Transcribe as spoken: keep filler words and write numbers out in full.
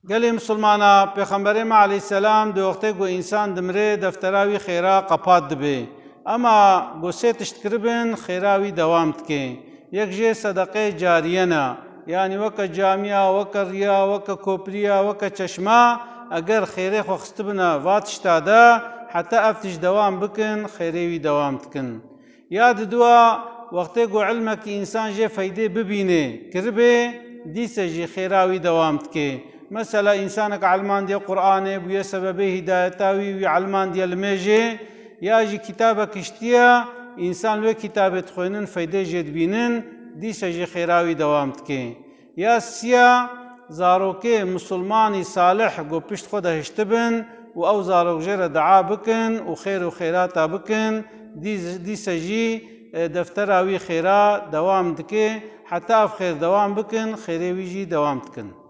Gelê misilmana, Pêxemberê me aleyhisselam di wextê ku însan dimrê deftera wî xêra qepat dibê. Ema ku sê tişt kiribin xêra wî dewam dike. Yek jê sedeqeyê cariye ne. Yanî weke camiya, weke riya, weke kopriya, weke çeşma, eger xêrê xwe xistibine va tişta de, heta ev tişt dewam bikin, xêrê wî dewam dikin. Ya diduwa, wextê ku ilmekî însan jê feydê bibînê, kiribê, dîse jî xêra wî dewam dike. Mesela însanek elmandiye Qur'anê, bûye sebebê hîdayeta wî, wî elmandiye limêjê, ya jî kitabek hiştiye, însan li wê kitabê dixwênin, feydê jê dibînin, dîse jî xêra wî dewam dike. Ya siya, zarokê misilmanî salih ku pişt xwe de hiştibin û ew zarok jê re dua bikin û xêr û xêrata bikin, dî-, dîse jî, e, deftera wî xêra dewam dike, heta ev xêr dewam bikin, xêrê wî jî dewam dikin.